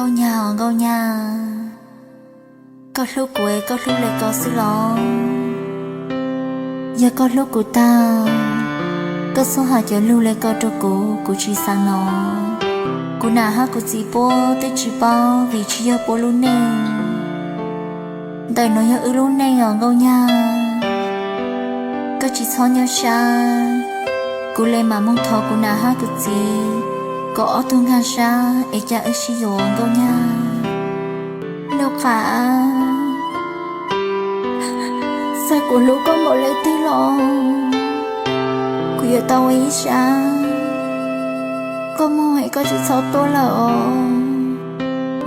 Nkauj Nyag, Nkauj Nyag, koj hlub kuv es koj hlub li ko xwb los? Yog koj hlub kuv tag, koj txhob hais cov lug li ko rau kuv, kuv tsis xav hnov. Kuv nam hab kuv txiv puab twb tsis paub vim tsis yog puab lub neej. Ntawm no yog wb lub neej os Nkauj Nyag. Koj tsis txhob nyuaj sab, kuv le mam moog thov kuv nam hab kuv txiv kom ob tug nkaag sab es ca wb sib yuav Nkauj Nyag. Nuj Qam, txawm kuv hlub koj npaum le twg los kuv yuav tau ua ib sab. Koj moog es koj tsis txhob tuaj lawm os.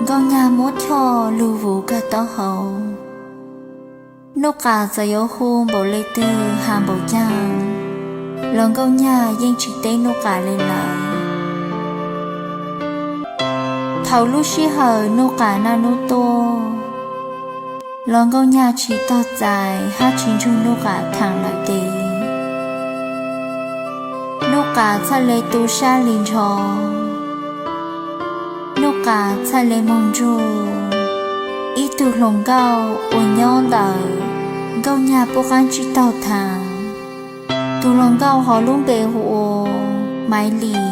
Nkauj Nyag muab Choj lug vus kag taub hau. Nuj Qam txawm yuav hu npaum le twg has npaum caag los Nkauj Nyag yeej tsis teb Nuj Qam le lawm. Thaum lub sij hawm Nuj Qam naj nub tuaj los Nkauj Nyag tsis tog txais hab tsis nrug Nuj Qam thaam lawm tes, Nuj Qam txhaj le tu sab li nrho. Nuj Qam txhaj le moog nrug ib tug hluas nkauj uas nyob ntawm Nkauj Nyag puab qaab tsib taug thaam. Tug hluas nkauj hov lub npe hu ua Maiv Lis.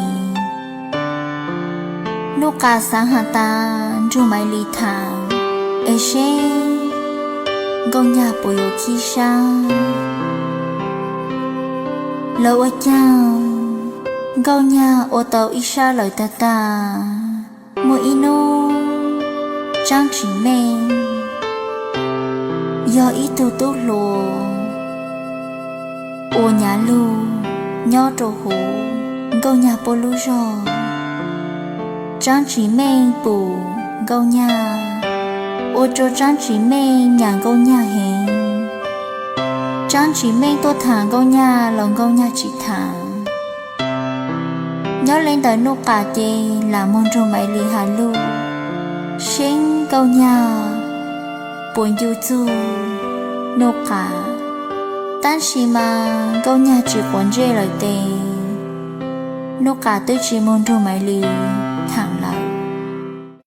Nuj Qam xaav has tas nrug Maiv Lis thaam es seb Nkauj Nyag puas yuav khib sab. Lawv ua caag Nkauj Nyag ua tau ib sab lawm tag tag. Muaj ib nub Tsaab Tsim Meej yog ib tug tub hluas ua nyav lug nyob rau huv Nkauj Nyag puab lub zog. Tsaab Tsim Meej pum Nkauj Nyag, ua rua Tsaab Tsim Meej nyam Nkauj Nyag heev. Tsaab Tsim Meej tuaj thaam Nkauj Nyag los Nkauj Nyag tsis thaam. Nyob le ntawm Nuj Qam ces lam moog nrug Maiv Lis has lug seb Nkauj Nyag puas ncu txug Nuj Qam. Tab sis mas Nkauj Nyag tsis quav ntsej lawm tes Nuj Qam twb tsis moog nrug Maiv Lis thaam lawm.